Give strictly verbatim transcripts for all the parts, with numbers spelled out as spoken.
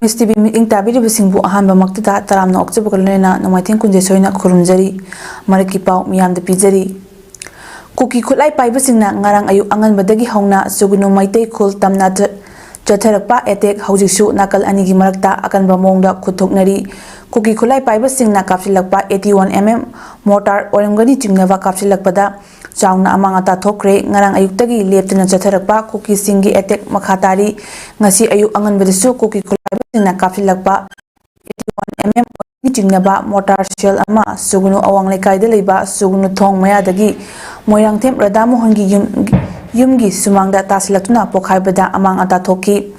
ꯃꯤꯁ T V ꯃꯤꯠꯌꯦꯡ ꯇꯥꯕꯤꯔꯤꯕꯁꯤꯡꯕꯨ ꯑꯍꯥꯟꯕꯃꯛꯇꯗ ꯇꯔꯥꯝꯅ ꯑꯣꯛꯆꯕꯒ ꯂꯣꯏꯅꯅ ꯅꯣꯡꯃꯥꯏꯊꯦꯝ ꯀꯨꯟꯖꯦ ꯁꯣꯏꯅ ꯈꯨꯔꯨꯝꯖꯔꯤ꯫ ꯃꯔꯛꯀꯤ ꯄꯥꯎ ꯃꯤꯌꯥꯝꯗ ꯄꯤꯖꯔꯤ꯫ ꯀꯨꯀꯤ ꯈꯨꯠꯂꯥꯏ ꯄꯥꯏꯕꯁꯤꯡꯅ ꯉꯔꯥꯡ ꯑꯌꯨꯛ ꯑꯉꯟꯕꯗꯒꯤ ꯍꯧꯅ ꯁꯨꯒꯨꯅꯨ ꯃꯩꯇꯩ ꯈꯨꯜ ꯇꯝꯅ ꯆ-, ꯆꯠꯊꯔꯛꯄ ꯑꯦꯇꯦꯛ ꯍꯧꯖꯤꯛꯁꯨ ꯅꯥꯀꯜ ꯑꯅꯤꯒꯤ ꯃꯔꯛꯇ ꯑꯀꯟꯕ ꯃꯑꯣꯡꯗ ꯈꯨꯠꯊꯣꯛꯅꯔꯤ꯫ ꯀꯨꯀꯤ ꯈꯨꯠꯂꯥꯏ ꯄꯥꯏꯕꯁꯤꯡꯅ ꯀꯥꯞꯁꯤꯜꯂꯛꯄ eighty one M M ꯃꯣꯔꯇꯥꯔ ꯑꯣꯏꯔꯝꯒꯅꯤ ꯆꯤꯡꯅꯕ ꯀꯥꯞꯁꯤꯜꯂꯛꯄꯗ ꯆꯥꯎꯅ ꯑꯃꯥꯡ ꯑꯇꯥ ꯊꯣꯛꯈ꯭ꯔꯦ꯫ ꯉꯔꯥꯡ ꯑꯌꯨꯛꯇꯒꯤ ꯂꯦꯞꯇꯅ ꯆꯠꯊꯔꯛꯄ ꯀꯨꯀꯤꯁꯤꯡꯒꯤ ꯑꯦꯇꯦꯛ ꯃꯈꯥ ꯇꯥꯔꯤ꯫ ꯉꯁꯤ ꯑꯌꯨꯛ ꯑꯉꯟꯕꯗꯁꯨ ꯀꯨꯀꯤ ꯈꯨꯠꯂꯥꯏꯕꯁꯤꯡꯅ ꯀꯥꯞꯁꯤꯜꯂꯛꯄ eighty one M M ꯆꯤꯡꯅꯕ ꯃꯣꯔꯇꯥꯔ ꯁꯦꯜ ꯑꯃ ꯁꯨꯒꯨꯅꯨ ꯑꯋꯥꯡ ꯂꯩꯀꯥꯏꯗ ꯂꯩꯕ ꯁꯨꯒꯨꯅꯨ ꯊꯣꯡ ꯃꯌꯥꯗꯒꯤ ꯃꯣꯏꯔꯥꯡꯊꯦꯝ ꯔꯙꯥꯃꯣꯍꯟꯒꯤ ꯌꯨꯝ, ꯌꯨꯝꯒꯤ ꯁꯨꯃꯥꯡꯗ ꯇꯥꯁꯤꯜꯂꯛꯇꯨꯅ ꯄꯣꯈꯥꯏꯕꯗ ꯑꯃꯥꯡ ꯑꯇꯥ ꯊꯣꯛꯈꯤ꯫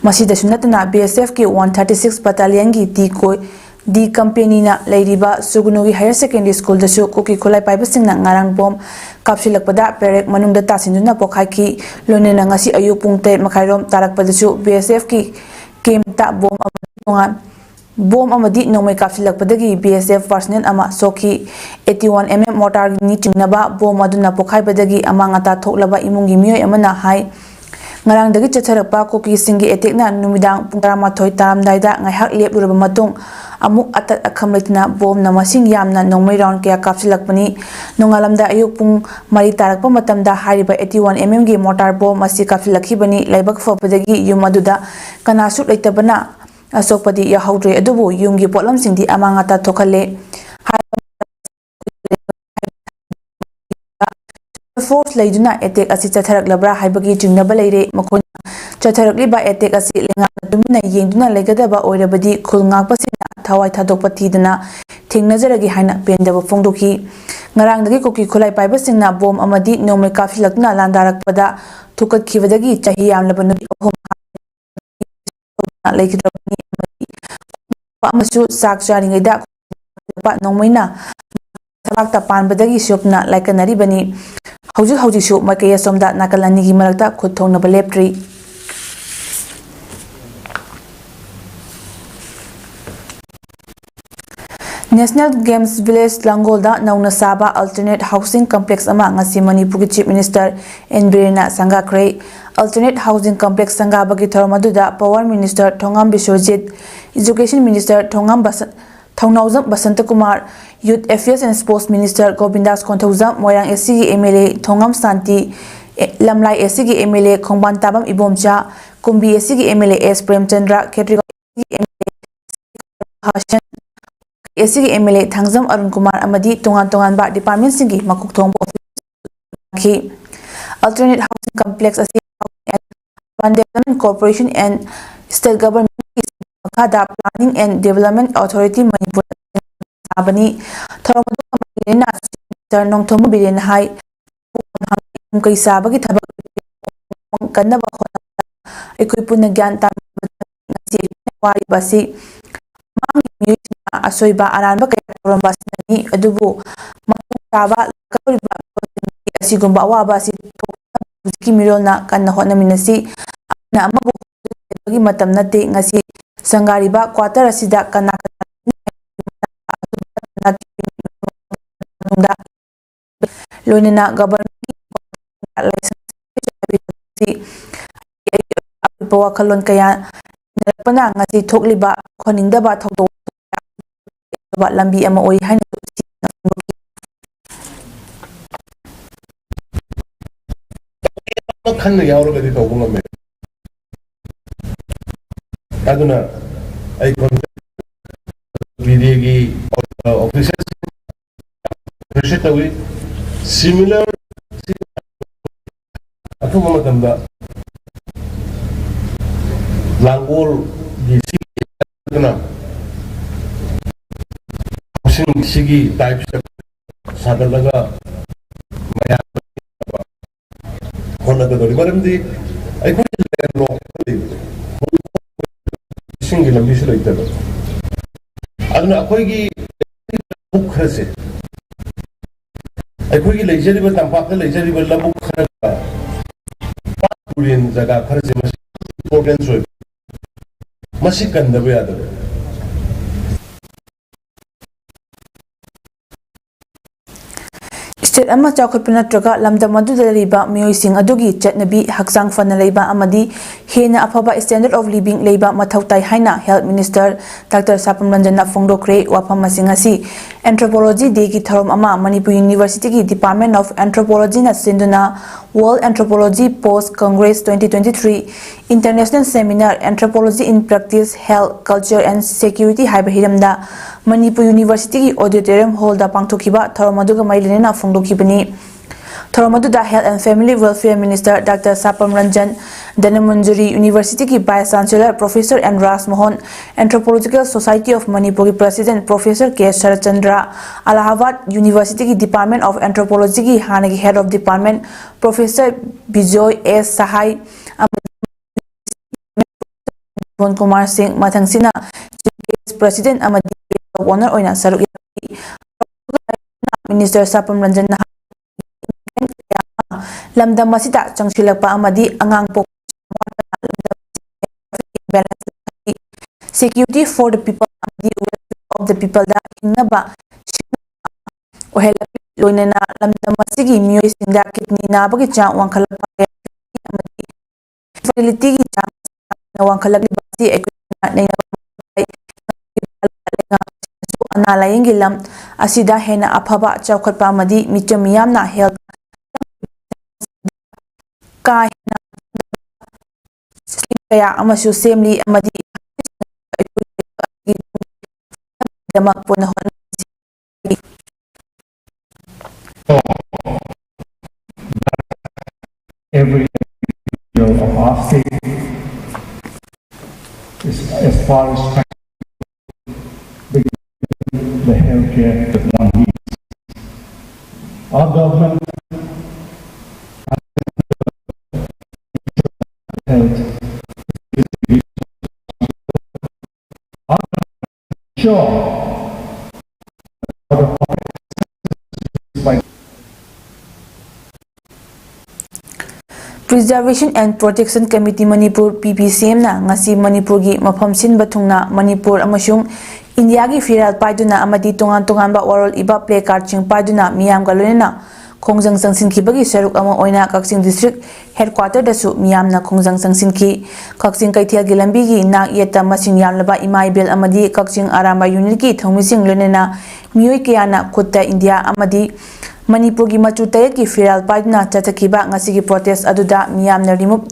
ꯃꯁꯤꯗꯁꯨ ꯅꯠꯇꯅ B S F ꯀꯤ one thirty six Battalion ꯒꯤ ꯗꯤ ꯀꯣꯏ, ꯗꯤ ꯀꯝꯄꯦꯅꯤꯅ ꯂꯩꯔꯤꯕ ꯁꯨꯒꯨꯅꯨꯒꯤ Higher Secondary School ꯗꯁꯨ ꯀꯨꯀꯤ ꯈꯨꯠꯂꯥꯏ ꯄꯥꯏꯕꯁꯤꯡꯅ ꯉꯔꯥꯡ ꯕꯣꯝ ꯀꯥꯞꯁꯤꯜꯂꯛꯄꯗ ꯄꯦꯔꯦꯛ ꯃꯅꯨꯡꯗ ꯇꯥꯁꯤꯟꯗꯨꯅ ꯄꯣꯈꯥꯏꯈꯤ꯫ ꯂꯣꯏꯅꯅ ꯉꯁꯤ ꯑꯌꯨꯛ ꯄꯨꯡ ꯇꯔꯦꯠ ꯃꯈꯥꯏꯔꯣꯝ ꯇꯥꯔꯛꯄꯗꯁꯨ B S F ꯀꯤ ꯀꯦꯝꯞꯇ ꯕꯣꯝ ꯑꯃ ꯇꯣꯉꯥꯟ ꯕꯣꯝ ꯑꯃꯗꯤ ꯅꯣꯡꯃꯩ ꯀꯥꯞꯁꯤꯜꯂꯛꯄꯗꯒꯤ B S F personnel ꯑꯃ ꯁꯣꯛꯈꯤ꯫ eighty one M M ꯃꯣꯔꯇꯥꯔꯒꯤ ꯆꯤꯡꯅꯕ ꯕꯣꯝ ꯑꯗꯨꯅ ꯄꯣꯈꯥꯏꯕꯗꯒꯤ ꯑꯃꯥꯡ ꯑꯇꯥ ꯊꯣꯛꯂꯕ ꯏꯃꯨꯡꯒꯤ ꯃꯤꯑꯣꯏ ꯑꯃꯅ ꯍꯥꯏ꯫ ꯉꯔꯥꯡꯗꯒꯤ ꯆꯠꯊꯔꯛꯄ ꯀꯨꯀꯤꯁꯤꯡꯒꯤ ꯑꯦꯇꯦꯛꯅ ꯅꯨꯃꯤꯗꯥꯡ ꯄꯨꯡ ꯇꯔꯥꯃꯥꯊꯣꯏ ꯇꯥꯔꯝꯗꯥꯏꯗ ꯉꯥꯏꯍꯥꯛ ꯂꯦꯞꯂꯨꯔꯕ ꯃꯇꯨꯡ, ꯑꯃꯨꯛ ꯑꯇꯠ ꯑꯈꯝ ꯂꯩꯇꯅ ꯕꯣꯝꯅ ꯃꯁꯤꯡ ꯌꯥꯝꯅ ꯅꯣꯡꯃꯩ ꯔꯥꯎꯟ ꯀꯌꯥ ꯀꯥꯞꯁꯤꯜꯂꯛꯄꯅꯤ꯫ ꯅꯣꯡꯉꯥꯜꯂꯝꯗꯥꯏ ꯑꯌꯨꯛ ꯄꯨꯡ ꯃꯔꯤ ꯇꯥꯔꯛꯄ ꯃꯇꯝꯗ ꯍꯥꯏꯔꯤꯕ eighty one M M ꯒꯤ ꯃꯣꯔꯇꯥꯔ ꯕꯣꯝ ꯑꯁꯤ ꯀꯥꯞꯁꯤꯜꯂꯛꯈꯤꯕꯅꯤ꯫ ꯂꯥꯏꯕꯛ ꯐꯕꯗꯒꯤ ꯌꯨꯝ ꯑꯗꯨꯗ ꯀꯅꯥꯁꯨ ꯂꯩꯇꯕꯅ ꯑꯁꯣꯛꯄꯗꯤ ꯌꯥꯎꯍꯧꯗ꯭ꯔꯦ, ꯑꯗꯨꯕꯨ ꯌꯨꯝꯒꯤ ꯄꯣꯠꯂꯝꯁꯤꯡꯗꯤ ꯑꯃꯥꯡ ꯑꯇꯥ ꯊꯣꯛꯍꯜꯂꯦ꯫ ꯐꯣꯔꯁ ꯂꯩꯗꯨꯅ ꯑꯦꯇꯦꯛ ꯑꯁꯤ ꯆꯠꯊꯔꯛꯂꯕ꯭ꯔꯥ ꯍꯥꯏꯕꯒꯤ ꯆꯤꯡꯅꯕ ꯂꯩꯔꯦ꯫ ꯃꯈꯣꯏꯅ ꯆꯠꯊꯔꯛꯂꯤꯕ ꯑꯦꯇꯦꯛ ꯑꯁꯤ ꯂꯩꯉꯥꯛꯅ ꯇꯨꯃꯤꯟꯅ ꯌꯦꯡꯗꯨꯅ ꯂꯩꯒꯗꯕ ꯑꯣꯏꯔꯕꯗꯤ ꯈꯨꯜ ꯉꯥꯛꯄꯁꯤꯡꯅ ꯊꯋꯥꯏ ꯊꯥꯗꯣꯛꯄ ꯊꯤꯗꯅ ꯊꯦꯡꯅꯖꯔꯒꯦ ꯍꯥꯏꯅ ꯄꯦꯟꯗꯕ ꯐꯣꯡꯗꯣꯛꯈꯤ꯫ ꯉꯔꯥꯡꯗꯒꯤ ꯀꯨꯀꯤ ꯈꯨꯠꯂꯥꯏ ꯄꯥꯏꯕꯁꯤꯡꯅ ꯕꯣꯝ ꯑꯃꯗꯤ ꯅꯣꯡꯃꯩ ꯀꯥꯞꯁꯤꯜꯂꯛꯇꯨꯅ ꯂꯥꯟꯗꯥꯔꯛꯄꯗ ꯊꯨꯀꯠꯈꯤꯕꯗꯒꯤ ꯆꯍꯤ ꯌꯥꯝꯂꯕ ꯅꯨꯄꯤ ꯑꯍꯨꯝ ꯂꯩꯈꯤꯗ꯭ꯔꯕꯅꯤ ꯑꯃꯁꯨ ꯆꯥꯛ ꯆꯥꯔꯤꯉꯩꯗ ꯅꯣꯡꯃꯩꯅ ꯊꯕꯥꯛꯇ ꯄꯥꯟꯕꯗꯒꯤ ꯁꯣꯛꯇꯨꯅ ꯂꯥꯏꯀꯠꯅꯔꯤꯕꯅꯤ꯫ ꯍꯧꯖꯤꯛ ꯍꯧꯖꯤꯛꯁꯨ ꯃꯥꯏꯀꯩ ꯑꯁꯣꯝꯗ ꯅꯥꯀꯜ ꯑꯅꯤꯒꯤ ꯃꯔꯛꯇ ꯈꯨꯠ ꯊꯣꯛꯅꯕ ꯂꯦꯞꯇ꯭ꯔꯤ꯫ National Games Village ꯂꯥꯡꯒꯣꯜꯗ ꯅꯧꯅ ꯁꯥꯕ Alternate Housing Complex ꯑꯃ ꯉꯁꯤ ꯃꯅꯤꯄꯨꯔꯒꯤ Chief Minister ꯑꯦꯟ ꯕꯤꯔꯦꯟꯅ ꯁꯪꯒꯥꯈ꯭ꯔꯦ꯫ Alternate Housing Complex ꯁꯪꯒꯥꯕꯒꯤ ꯊꯧꯔꯝ ꯑꯗꯨꯗ Power Minister Thongam Biswajit, Education Minister Thongam ꯕꯁ-, Thounaojam Basantakumar, Youth Affairs and Sports Minister Govindas Konthoujam, Moirang S ꯁꯤꯒꯤ ꯑꯦꯝ ꯑꯦꯜ ꯑꯦ ꯊꯣꯉꯥꯝ ꯁꯥꯟꯇꯤ, ꯑꯦ, ꯂꯝꯂꯥꯏ ꯑꯦꯁ ꯁꯤꯒꯤ ꯑꯦꯝ ꯑꯦꯜ ꯑꯦ ꯈꯣꯡꯕꯥꯟ ꯇꯥꯕꯝ ꯏꯕꯣꯝꯆꯥ, ꯀꯨꯝꯕꯤ ꯑꯦꯁ ꯁꯤꯒꯤ M L A S Premchandra, Khetrigao Hasan, S ꯁꯤꯒꯤ M L A Thangjam Arun Kumar ꯑꯃꯗꯤ ꯇꯣꯉꯥꯟ ꯇꯣꯉꯥꯟꯕ ꯗꯤꯄꯥꯔꯠꯃꯦꯟꯁꯤꯡꯒꯤ ꯃꯀꯣꯛ ꯊꯣꯡꯕ ꯑꯣꯐꯤꯁꯥꯔꯁꯤꯡ ꯂꯥꯛꯈꯤ꯫ Alternate Housing Complex ꯑꯁꯤ Urban Development Corporation and State Governmentꯀꯤ ꯃꯈꯥꯗ Planning and Development Authority Manipur ꯁꯥꯕꯅꯤ꯫ ꯊꯧꯔꯝ ꯑꯗꯨ ꯀꯃꯥꯟ ꯂꯣꯏꯅꯅ ꯅꯣꯡꯊꯣꯝꯕꯝ ꯕꯤꯔꯦꯟꯅ ꯍꯥꯏ, ꯌꯨꯝ ꯀꯩ ꯁꯥꯕꯒꯤ ꯊꯕꯛ ꯀꯟꯅꯕ ꯍꯣꯠꯅꯕꯗ ꯑꯩꯈꯣꯏ ꯄꯨꯟꯅ ꯒ꯭ꯌꯥꯟ ꯇꯥꯅꯕ ꯉꯁꯤ ꯑꯩꯈꯣꯏꯅ ꯋꯥꯔꯤꯕ ꯑꯁꯤ ꯃꯃꯥꯡꯒꯤ ꯃꯤꯑꯣꯏꯁꯤꯡꯅ ꯑꯁꯣꯏꯕ ꯑꯔꯥꯟꯕ ꯀꯌꯥ ꯇꯧꯔꯝꯕ ꯑꯁꯤꯅꯅꯤ꯫ ꯑꯗꯨꯕꯨ ꯃꯇꯨꯡ ꯇꯥꯕ ꯂꯥꯛꯀꯗꯧꯔꯤꯕ ꯃꯤꯑꯣꯏꯁꯤꯡꯗꯤ ꯑꯁꯤꯒꯨꯝꯕ ꯑꯋꯥꯕ ꯑꯁꯤ ꯊꯣꯛꯇꯅꯕ ꯍꯧꯖꯤꯛꯀꯤ ꯃꯤꯔꯣꯜꯅ ꯀꯟꯅ ꯍꯣꯠꯅꯃꯤꯟꯅꯁꯤ꯫ ꯑꯃꯅ ꯑꯃꯕꯨ ꯍꯧꯖꯤꯛ ꯃꯇꯝ ꯅꯠꯇꯦ꯫ ꯉꯁꯤ ꯁꯪꯒꯥꯔꯤꯕ quarter ꯑꯁꯤꯗ ꯀꯅꯥ ꯀꯅꯥ ꯂꯣꯏꯅꯅ ꯒꯚꯔꯟꯃꯦꯟꯠꯀꯤ ꯑꯄꯤꯛꯄ ꯋꯥꯈꯜꯂꯣꯟ ꯀꯌꯥ ꯏꯟꯅꯔꯛꯄꯅ ꯉꯁꯤ ꯊꯣꯛꯂꯤꯕ ꯈꯣꯟꯅꯤꯡꯗꯕ ꯊꯧꯗꯣꯛ ꯂꯝꯕꯤ ꯑꯃ ꯑꯣꯏ ꯍꯥꯏꯅ ꯐꯣꯡꯗꯣꯛꯈꯤ꯫ ꯑꯃ ꯈꯟꯅ ꯌꯥꯎꯔꯒꯗꯤ ꯇꯧꯕ ꯉꯝꯃꯦ꯫ ꯑꯗꯨꯅ ꯑꯩ ꯄꯤ ꯗꯤ ꯑꯦꯒꯤ ꯑꯣꯐꯤꯁꯔꯁꯤꯡ ꯑꯦꯄ꯭ꯔꯤꯁꯤꯌꯦꯠ ꯇꯧꯏ꯫ ꯁꯤꯃꯤꯂꯔ ꯑꯊꯨꯕ ꯃꯇꯝꯗ ꯂꯥꯡꯒꯣꯜꯒꯤ ꯁꯤꯒꯤ ꯑꯗꯨꯅ ꯍꯥꯎꯁꯤꯡ ꯁꯤꯒꯤ ꯇꯥꯏꯞꯁꯤꯗ ꯁꯥꯒꯠꯂꯒ ꯃꯌꯥꯝ ꯍꯣꯠꯅꯒꯗꯧꯔꯤ꯫ ꯃꯔꯝꯗꯤ ꯑꯩꯈꯣꯏꯒꯤ ꯂꯦꯟꯂꯣꯛ ꯏꯁꯤꯡꯒꯤ ꯂꯝꯕꯤꯁꯨ ꯂꯩꯇꯕ꯫ ꯑꯗꯨꯅ ꯑꯩꯈꯣꯏꯒꯤ ꯂꯧꯕꯨꯛ ꯈꯔꯁꯦ, ꯑꯩꯈꯣꯏꯒꯤ ꯂꯩꯖꯔꯤꯕ, ꯇꯝꯄꯥꯛꯇ ꯂꯩꯖꯔꯤꯕ ꯂꯧꯕꯨꯛ ꯈꯔꯒ ꯄꯥꯠ ꯇꯨꯔꯦꯟ ꯖꯒꯥ ꯈꯔꯁꯦ ꯃꯁꯤ ꯏꯝꯄꯣꯔꯇꯦꯟꯁ ꯑꯣꯏꯕ, ꯃꯁꯤ ꯀꯟꯗꯕ ꯌꯥꯗꯕ꯫ State ꯑꯃ ꯆꯥꯎꯈꯠꯄ ꯅꯠꯇ꯭ꯔꯒ ꯂꯝꯗꯝ ꯑꯗꯨꯗ ꯂꯩꯔꯤꯕ ꯃꯤꯑꯣꯏꯁꯤꯡ ꯑꯗꯨꯒꯤ ꯆꯠꯅꯕꯤ, ꯍꯛꯆꯥꯡ ꯐꯅ ꯂꯩꯕ ꯑꯃꯗꯤ ꯍꯦꯟꯅ ꯑꯐꯕ standard of living ꯂꯩꯕ ꯃꯊꯧ ꯇꯥꯏ ꯍꯥꯏꯅ Health Minister Doctor ꯁꯥꯄꯝ ꯔꯟꯖꯟꯅ ꯐꯣꯡꯗꯣꯛꯈ꯭ꯔꯦ꯫ ꯋꯥꯐꯝ ꯑꯁꯤ ꯉꯁꯤ Anthropology Dayꯒꯤ ꯊꯧꯔꯝ ꯑꯃ ꯃꯅꯤꯄꯨꯔ Universityꯒꯤ Department of Anthropologyꯅ ꯁꯤꯟꯗꯨꯅ World Anthropology Post Congress twenty twenty-three International Seminar Anthropology in Practice, Health, Culture and Security ꯍꯥꯏꯕ ꯍꯤꯔꯝꯗ ꯃꯅꯤꯄꯨꯔ Universityꯒꯤ Auditorium Hallꯗ ꯄꯥꯡꯊꯣꯛꯈꯤꯕ ꯊꯧꯔꯝ ꯑꯗꯨꯒ ꯃꯔꯤ ꯂꯩꯅꯅ ꯐꯣꯡꯗꯣꯛꯈꯤꯕꯅꯤ꯫ ꯊꯧꯔꯝ ꯑꯗꯨꯗ Health and Family Welfare Minister Doctor Sapam Ranjan, Dhanamanjuri Universityꯒꯤ Vice Chancellor Professor N Rajmohan, Anthropological Society of ꯃꯅꯤꯄꯨꯔꯒꯤ President Professor K Saratchandra, Allahabad Universityꯒꯤ Department of Anthropologyꯒꯤ ꯍꯥꯟꯅꯒꯤ Head of Department Professor Bijoy ꯑꯦꯁ ꯁꯍꯥꯏ ꯑꯃꯗꯤ ꯃꯣꯍꯟ ꯀꯨꯃꯥꯔ ꯁꯤꯡ, ꯃꯊꯪꯁꯤꯅ Chief Guest, President ꯑꯃꯗꯤ Guest of Honour ꯑꯣꯏꯅ ꯁꯔꯨꯛ ꯌꯥꯈꯤ꯫ Minister ꯁꯥꯄꯝ ꯔꯟꯖꯟꯅ ꯂꯝꯗꯝ ꯑꯁꯤꯗ ꯆꯪꯁꯤꯜꯂꯛꯄ ꯑꯃꯗꯤ ꯑꯉꯥꯡ ꯄꯣꯛꯄ, Security for the People ꯑꯃꯗꯤ Welfare of the Peopleꯗ ꯍꯤꯡꯅꯕ ꯑꯣꯏꯍꯜꯂꯛꯂꯤ꯫ ꯂꯣꯏꯅꯅ ꯂꯝꯗꯝ ꯑꯁꯤꯒꯤ ꯃꯤꯑꯣꯏꯁꯤꯡꯗ kidney ꯅꯥꯕꯒꯤ ꯆꯥꯡ ꯋꯥꯡꯈꯠꯂꯛꯄ ꯑꯃꯗꯤ fertilityꯒꯤ ꯆꯥꯡ ꯋꯥꯡꯈꯠꯂꯛꯂꯤꯕ ꯑꯁꯤ ꯑꯩꯈꯣꯏꯅ ꯅꯩꯅꯕ ꯉꯝꯗꯦ꯫ ꯑꯅꯥ ꯂꯥꯌꯦꯡꯒꯤ ꯂꯝ ꯑꯁꯤꯗ ꯍꯦꯟꯅ ꯑꯐꯕ ꯆꯥꯎꯈꯠꯄ ꯑꯃꯗꯤ ꯃꯤꯆꯝ ꯃꯤꯌꯥꯝꯅ health ꯀꯥ ꯍꯦꯟꯅ scheme ꯀꯌꯥ ꯑꯃꯁꯨ ꯁꯦꯝꯂꯤ ꯑꯃꯗꯤ ꯗꯃꯛ ꯄꯨꯟꯅ ꯍꯣꯠꯅꯃꯤꯟꯅꯁꯤ꯫ Every individual of our state is as far as the, the healthcare that one needs. Our government has health Preservation and Protection Committee Manipur, P P C Mꯅ ꯉꯁꯤ ꯃꯅꯤꯄꯨꯔꯒꯤ ꯃꯐꯝ ꯁꯤꯟꯕ ꯊꯨꯡꯅ ꯃꯅꯤꯄꯨꯔ ꯑꯃꯁꯨꯡ ꯏꯟꯗꯤꯌꯥꯒꯤ ꯐꯤꯔꯥꯜ ꯄꯥꯏꯗꯨꯅ ꯑꯃꯗꯤ ꯇꯣꯉꯥꯟ ꯇꯣꯉꯥꯟꯕ ꯋꯥꯔꯣꯜ ꯏꯕ placardꯁꯤꯡ ꯄꯥꯏꯗꯨꯅ ꯃꯤꯌꯥꯝꯒ ꯂꯣꯏꯅꯅ ꯈꯣꯡꯖꯪ ꯆꯪꯁꯤꯟꯈꯤꯕꯒꯤ ꯁꯔꯨꯛ ꯑꯃ ꯑꯣꯏꯅ ꯀꯛꯆꯤꯡ district headquarterꯗꯁꯨ ꯃꯤꯌꯥꯝꯅ ꯈꯣꯡꯖꯪ ꯆꯪꯁꯤꯟꯈꯤ꯫ ꯀꯛꯆꯤꯡ ꯀꯩꯊꯦꯜꯒꯤ ꯂꯝꯕꯤꯒꯤ ꯅꯥꯛ ꯌꯦꯠꯇ ꯃꯁꯤꯡ ꯌꯥꯝꯂꯕ ꯏꯃꯥ ꯏꯕꯦꯜ ꯑꯃꯗꯤ ꯀꯛꯆꯤꯡ ꯑꯔꯥꯝꯕꯥꯏ unitꯀꯤ ꯊꯧꯃꯤꯁꯤꯡ ꯂꯣꯏꯅꯅ ꯃꯤꯑꯣꯏ ꯀꯌꯥꯅ ꯈꯨꯠꯇ ꯏꯟꯗꯤꯌꯥ ꯑꯃꯗꯤ ꯃꯅꯤꯄꯨꯔꯒꯤ ꯃꯆꯨ ꯇꯔꯦꯠꯀꯤ ꯐꯤꯔꯥꯜ ꯄꯥꯏꯗꯨꯅ ꯆꯠꯊꯈꯤꯕ ꯉꯁꯤꯒꯤ protest ꯑꯗꯨꯗ ꯃꯤꯌꯥꯝꯅ remove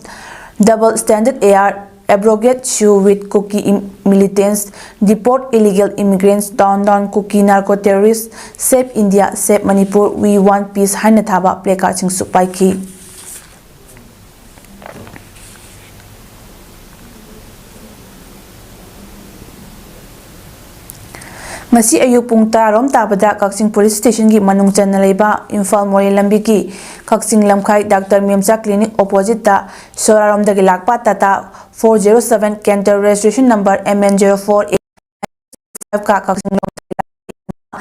double standard AR, abrogate SoO with Kuki militants, deport illegal immigrants, down down Kuki narco terrorists, save India, save Manipur, we want peace ꯍꯥꯏꯅ ꯊꯥꯕ placardꯁꯤꯡꯁꯨ ꯄꯥꯏꯈꯤ꯫ ꯉꯁꯤ ꯑꯌꯨꯛ ꯄꯨꯡ ꯇꯔꯥꯔꯣꯝ ꯇꯥꯕꯗ ꯀꯛꯆꯤꯡ police stationꯒꯤ ꯃꯅꯨꯡ ꯆꯟꯅ ꯂꯩꯕ ꯏꯝꯐꯥꯜ ꯃꯣꯔꯦ ꯂꯝꯕꯤꯒꯤ ꯀꯛꯆꯤꯡ ꯂꯝꯈꯥꯏ ꯗꯥꯛꯇꯔ ꯃꯦꯝꯆꯥ clinic oppositeꯇ ꯁꯣꯔꯥꯔꯣꯝꯗꯒꯤ ꯂꯥꯛꯄ Tata four zero seven Canter registration number MN zero four fiveꯀ ꯀꯛꯆꯤꯡ ꯂꯣꯝꯗꯒꯤ ꯂꯥꯛꯄ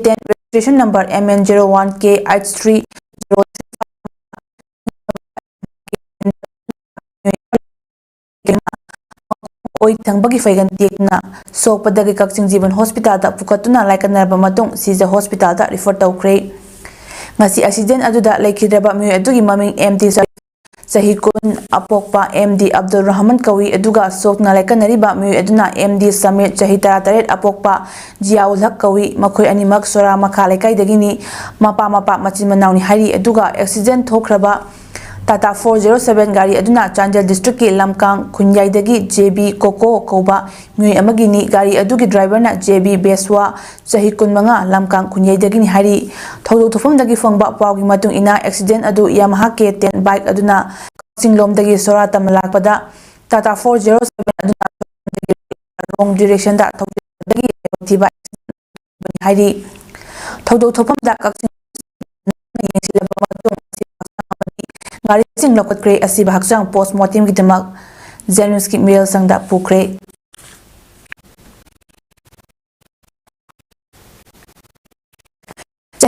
ten registration number MN zero one K eight three zero ꯑꯣꯏ ꯊꯪꯕꯒꯤ ꯐꯩꯒꯟ ꯇꯦꯛꯇꯨꯅ ꯁꯣꯛꯄꯗꯒꯤ ꯀꯛꯆꯤꯡ ꯖꯤꯕꯟ hospitalꯗ ꯄꯨꯈꯠꯇꯨꯅ ꯂꯥꯏꯀꯠꯅꯔꯕ ꯃꯇꯨꯡ ꯁꯤꯖ hospitalꯗ refer ꯇꯧꯈ꯭ꯔꯦ꯫ ꯉꯁꯤ accident ꯑꯗꯨꯗ ꯂꯩꯈꯤꯗ꯭ꯔꯕ ꯃꯤꯑꯣꯏ ꯑꯗꯨꯒꯤ ꯃꯃꯤꯡ MT ꯆꯍꯤ ꯀꯨꯟ ꯑꯄꯣꯛꯄ MD ꯑꯕꯗꯨꯜ ꯔꯍꯃꯟ ꯀꯧꯏ, ꯑꯗꯨꯒ ꯁꯣꯛꯇꯨꯅ ꯂꯥꯏꯀꯠꯅꯔꯤꯕ ꯃꯤꯑꯣꯏ ꯑꯗꯨꯅ MD ꯁꯃꯤꯔ ꯆꯍꯤ ꯇꯔꯥꯇꯔꯦꯠ ꯑꯄꯣꯛꯄ ꯖꯤꯌꯥꯎꯜ ꯍꯛ ꯀꯧꯏ꯫ ꯃꯈꯣꯏ ꯑꯅꯤꯃꯛ ꯁꯣꯔꯥ ꯃꯈꯥ ꯂꯩꯀꯥꯏꯗꯒꯤꯅꯤ꯫ ꯃꯄꯥ ꯃꯄꯥ ꯃꯆꯤꯟ ꯃꯅꯥꯎꯅꯤ ꯍꯥꯏꯔꯤ꯫ ꯑꯗꯨꯒ accident ꯊꯣꯛꯈ꯭ꯔꯕ Tata four zero seven ꯒꯥꯔꯤ ꯑꯗꯨꯅ ꯆꯥꯟꯗꯦꯜ districtꯀꯤ ꯂꯝꯀꯥꯡ ꯈꯨꯟꯌꯥꯏꯗꯒꯤ JB ꯀꯣꯀꯣ ꯀꯧꯕ ꯃꯤꯑꯣꯏ ꯑꯃꯒꯤꯅꯤ꯫ ꯒꯥꯔꯤ ꯑꯗꯨꯒꯤ driverꯅ JB ꯕꯦꯁ꯭ꯋꯥ, ꯆꯍꯤ ꯀꯨꯟꯃꯉꯥ, ꯂꯝꯀꯥꯡ ꯈꯨꯟꯌꯩꯗꯒꯤꯅꯤ ꯍꯥꯏꯔꯤ꯫ ꯊꯧꯗꯣꯛ ꯊꯣꯛꯐꯝꯗꯒꯤ ꯐꯪꯕ ꯄꯥꯎꯒꯤ ꯃꯇꯨꯡ ꯏꯟꯅ, accident ꯑꯗꯨ Yamaha K ten bike ꯑꯗꯨꯅ ꯀꯛꯆꯤꯡꯂꯣꯝꯗꯒꯤ ꯁꯣꯔꯥ ꯇꯝꯅ ꯂꯥꯛꯄꯗ Tata four zero seven ꯑꯗꯨꯅ wrong directionꯗ ꯊꯧꯖꯤꯜꯂꯛꯄꯗꯒꯤ ꯂꯥꯏꯕꯛ ꯊꯤꯕ accident ꯍꯥꯏꯔꯤ꯫ ꯊꯧꯗꯣꯛ ꯊꯣꯛꯐꯝꯗ ꯀꯛꯆꯤꯡ ꯌꯦꯡꯁꯤꯜꯂꯕ ꯃꯇꯨꯡ, ꯒꯥꯔꯤꯁꯤꯡ ꯂꯧꯈꯠꯈ꯭ꯔꯦ꯫ ꯑꯁꯤꯕ ꯍꯛꯆꯥꯡ post mortemꯒꯤꯗꯃꯛ JNIMSꯀꯤ ꯃꯤꯔꯦꯜ ꯁꯪꯗ ꯄꯨꯈ꯭ꯔꯦ꯫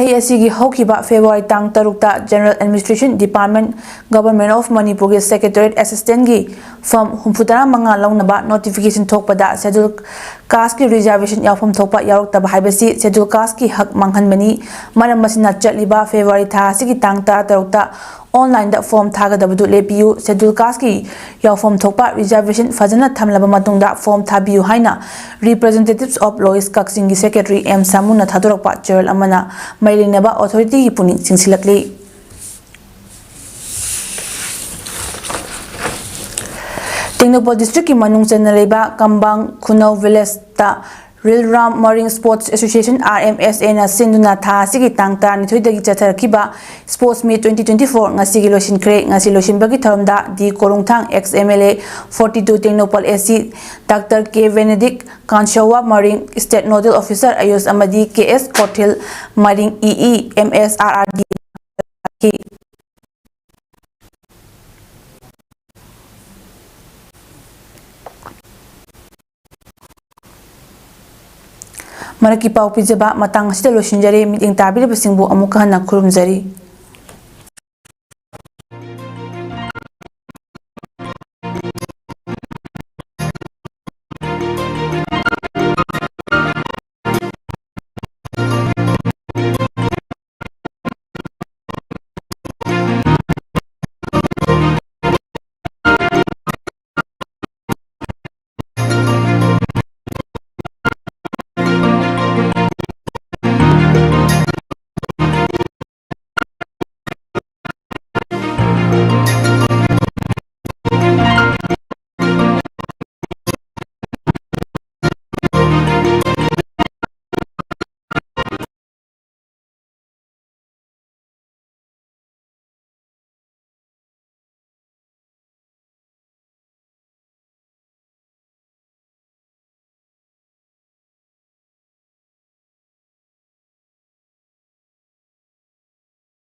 ꯆꯍꯤ ꯑꯁꯤꯒꯤ ꯍꯧꯈꯤꯕ February ꯇꯥꯡ ꯇꯔꯨꯛꯇ General Administration Department, Government of Manipurꯒꯤ Secretariat Assistantꯒꯤ form ꯍꯨꯝꯐꯨꯇꯔꯥ ꯃꯉꯥ ꯂꯧꯅꯕ notification ꯊꯣꯛꯄꯗ Scheduled Casteꯀꯤ reservation ꯌꯥꯎꯐꯝ ꯊꯣꯛꯄ ꯌꯥꯎꯔꯛꯇꯕ ꯍꯥꯏꯕꯁꯤ Scheduled Casteꯀꯤ ꯍꯛ ꯃꯥꯡꯍꯟꯕꯅꯤ꯫ ꯃꯔꯝ ꯑꯁꯤꯅ ꯆꯠꯂꯤꯕ February ꯊꯥ ꯑꯁꯤꯒꯤ ꯇꯥꯡ ꯇꯔꯥꯇꯔꯨꯛꯇ onlineꯗ form ꯊꯥꯒꯗꯕꯗꯨ ꯂꯦꯞꯄꯤꯌꯨ꯫ Scheduled Casteꯀꯤ ꯌꯥꯎꯐꯝ ꯊꯣꯛꯄ reservation ꯐꯖꯅ ꯊꯝꯂꯕ ꯃꯇꯨꯡꯗ form ꯊꯥꯕꯤꯌꯨ ꯍꯥꯏꯅ Representatives of Lowest ꯀꯛꯆꯤꯡꯒꯤ Secretary ꯑꯦꯝ ꯁꯥꯃꯨꯅ ꯊꯥꯗꯣꯔꯛꯄ ꯆꯦꯔꯣꯜ ꯑꯃꯅ ꯃꯔꯤ ꯂꯩꯅꯕ authorityꯒꯤ ꯄꯨꯛꯅꯤꯡ ꯆꯤꯡꯁꯤꯜꯂꯛꯂꯤ꯫ ꯇꯦꯡꯅꯧꯄꯜ districtꯀꯤ ꯃꯅꯨꯡ ꯆꯟꯅ ꯂꯩꯕ ꯀꯝꯕꯥꯡ ꯈꯨꯅꯧ villageꯇ Real Ram Marine Sports Association, RMSAꯅ ꯁꯤꯟꯗꯨꯅ ꯊꯥ ꯑꯁꯤꯒꯤ ꯇꯥꯡ ꯇꯔꯥꯅꯤꯊꯣꯏꯗꯒꯤ ꯆꯠꯊꯔꯛꯈꯤꯕ Sports Meet twenty twenty-four ꯉꯁꯤꯒꯤ ꯂꯣꯏꯁꯤꯟꯈ꯭ꯔꯦ꯫ ꯉꯁꯤ ꯂꯣꯏꯁꯤꯟꯕꯒꯤ ꯊꯧꯔꯝꯗ ꯗꯤ ꯀꯣꯔꯨꯡꯊꯥꯡ ex MLA forty-two Tengnoupal AC Doctor K Benedict, ꯀꯥꯟꯁꯧꯋꯥ ꯃꯔꯤꯡ State Nodal Officer ꯑꯌꯨꯁ ꯑꯃꯗꯤ ꯀꯦ ꯑꯦꯁ ꯀꯣꯊꯤꯜ ꯃꯔꯤꯡ EE, MSRRD꯫ ꯃꯔꯛꯀꯤ ꯄꯥꯎ ꯄꯤꯖꯕ ꯃꯇꯥꯡ ꯑꯁꯤꯗ ꯂꯣꯏꯁꯤꯟꯖꯔꯦ꯫ ꯃꯤꯠꯌꯦꯡ ꯇꯥꯕꯤꯔꯤꯕꯁꯤꯡꯕꯨ ꯑꯃꯨꯛꯀ ꯍꯟꯅ ꯈꯨꯔꯨꯝꯖꯔꯤ꯫